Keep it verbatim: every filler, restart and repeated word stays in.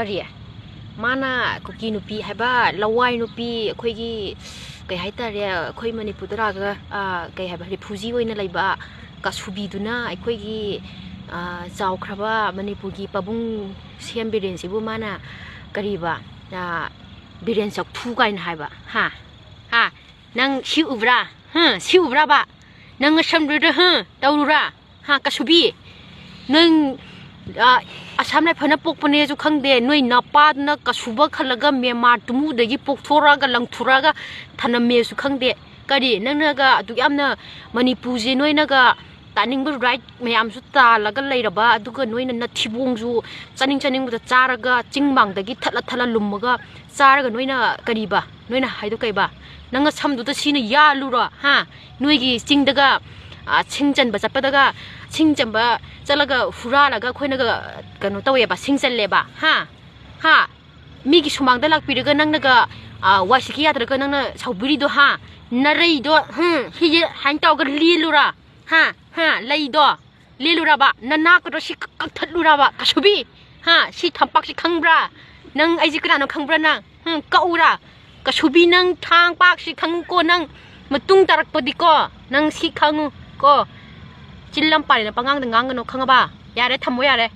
ꯀꯔꯤ? ꯃꯥꯅ ꯀꯨꯀꯤ ꯅꯨꯄꯤ ꯍꯥꯏꯕ, ꯂꯋꯥꯏ ꯅꯨꯄꯤ, ꯑꯩꯈꯣꯏꯒꯤ, ꯀꯩ ꯍꯥꯏꯇꯥꯔꯦ, ꯑꯩꯈꯣꯏ ꯃꯅꯤꯄꯨꯔꯗ ꯂꯥꯛꯑꯒ, ꯑ, ꯀꯩ ꯍꯥꯏꯕ, ꯔꯤꯐ꯭ꯌꯨꯖꯤ ꯑꯣꯏꯅ ꯂꯩꯕ ꯀꯁꯨꯕꯤꯗꯨꯅ ꯑꯩꯈꯣꯏꯒꯤ, ꯑ, ꯆꯥꯎꯈ꯭ꯔꯕ ꯃꯅꯤꯄꯨꯔꯒꯤ ꯄꯥꯕꯨꯡ ꯁꯤ ꯑꯦꯝ ꯕꯤꯔꯦꯟꯁꯤꯕꯨ ꯃꯥꯅ ꯀꯔꯤꯕ, ꯑ, ꯕꯤꯔꯦꯟ ꯆꯥꯛꯊꯨ ꯀꯥꯏꯅ ꯍꯥꯏꯕ, ꯍꯥ? ꯍꯥ? ꯅꯪ ꯁꯤ ꯎꯕ꯭ꯔꯥ? ꯍꯥ? ꯁꯤ ꯎꯕ꯭ꯔꯥꯕ? ꯅꯪ ꯅꯁꯝꯗꯨꯗ, ꯍꯥ? ꯇꯧꯔꯨꯔꯥ? ꯍꯥ, ꯀꯁꯨꯕꯤ? ꯅꯪ, ꯑ, ꯑꯁꯥꯝ ꯔꯥꯏꯐꯜꯅ ꯄꯣꯛꯄꯅꯦꯁꯨ ꯈꯪꯗꯦ, ꯅꯣꯏ ꯅꯄꯥꯗꯨꯅ ꯀꯁꯨꯕ ꯈꯜꯂꯒ ꯃ꯭ꯌꯥꯟꯃꯥꯔ ꯇꯨꯃꯨꯗꯒꯤ ꯄꯣꯛꯊꯣꯔꯛꯑꯒ ꯂꯪꯊꯣꯔꯛꯑꯒ ꯊꯅꯝꯃꯦꯁꯨ ꯈꯪꯗꯦ꯫ ꯀꯔꯤ, ꯅꯪꯅꯒ ꯑꯗꯨꯛ ꯌꯥꯝꯅ ꯃꯅꯤꯄꯨꯔꯁꯦ ꯅꯣꯏꯅꯒ ꯇꯥꯅꯤꯡꯕ ꯔꯥꯏꯠ ꯃꯌꯥꯝꯁꯨ ꯇꯥꯜꯂꯒ ꯂꯩꯔꯕ, ꯑꯗꯨꯒ ꯅꯣꯏꯅ ꯅꯊꯤꯕꯣꯡꯁꯨ ꯆꯥꯅꯤꯡ ꯆꯥꯅꯤꯡꯕꯗ ꯆꯥꯔꯒ, ꯆꯤꯡ ꯃꯥꯡꯗꯒꯤ ꯊꯠꯂ ꯊꯠꯂ ꯂꯨꯝꯃꯒ ꯆꯥꯔꯒ, ꯅꯣꯏꯅ ꯀꯔꯤꯕ? ꯅꯣꯏꯅ ꯍꯥꯏꯗꯣ ꯀꯩꯕ? ꯅꯪ ꯅꯁꯝꯗꯨꯗ ꯁꯤꯅ ꯌꯥꯜꯂꯨꯔꯣ, ꯍꯥ? ꯅꯣꯏꯒꯤ ꯆꯤꯡꯗꯒ, ꯑ, ꯁꯤꯡ ꯆꯟꯕ ꯆꯠꯄꯗꯒ, ꯁꯤꯡ ꯆꯟꯕ ꯆꯠꯂꯒ ꯍꯨꯔꯥꯜꯂꯒ ꯑꯩꯈꯣꯏꯅꯒ ꯀꯩꯅꯣ ꯇꯧꯋꯦꯕ, ꯁꯤꯡ ꯆꯜꯂꯦꯕ, ꯍꯥ? ꯍꯥ? ꯃꯤꯒꯤ ꯁꯨꯃꯥꯡꯗ ꯂꯥꯛꯄꯤꯔꯒ ꯅꯪꯅꯒ, ꯑ, ꯋꯥꯏ ꯁꯤꯠꯀꯦ ꯌꯥꯗ꯭ꯔꯒ ꯅꯪꯅ ꯁꯥꯎꯕꯤꯔꯤꯗꯣ, ꯍꯥ? ꯅꯔꯩꯗꯣ, ꯍꯝ, ꯍꯤꯁꯦ ꯍꯥꯏꯅ ꯇꯧꯔꯒ ꯂꯦꯜꯂꯨꯔꯥ? ꯍꯥ? ꯍꯥ? ꯂꯩꯗꯣ ꯂꯦꯜꯂꯨꯔꯕ? ꯅꯅꯥꯛꯀꯗꯣ ꯁꯤ ꯀꯛ-, ꯀꯛꯊꯠꯂꯨꯔꯕ? ꯀꯁꯨꯕꯤ? ꯍꯥ? ꯁꯤ ꯊꯝꯄꯥꯛꯁꯤ ꯈꯪꯕ꯭ꯔꯥ? ꯅꯪ ꯑꯩꯁꯦ ꯀꯅꯥꯅꯣ ꯈꯪꯕ꯭ꯔꯥ ꯅꯪ? ꯍꯝ, ꯀꯛꯎꯔꯥ? ꯀꯁꯨꯕꯤ, ꯅꯪ ꯊꯥꯡꯄꯥꯛꯁꯤ ꯈꯪꯉꯨꯀꯣ, ꯅꯪ ꯃꯇꯨꯡ ꯇꯥꯔꯛꯄꯗꯤꯀꯣ, ꯅꯪ ꯁꯤ ꯈꯪꯉꯨ ꯀꯣ꯫ ꯆꯤꯜ ꯂꯝ ꯄꯥꯔꯦꯅ ꯄꯉꯥꯡꯗ ꯉꯥꯡꯒꯅꯨ, ꯈꯪꯉꯕ? ꯌꯥꯔꯦ, ꯊꯝꯃꯣ ꯌꯥꯔꯦ꯫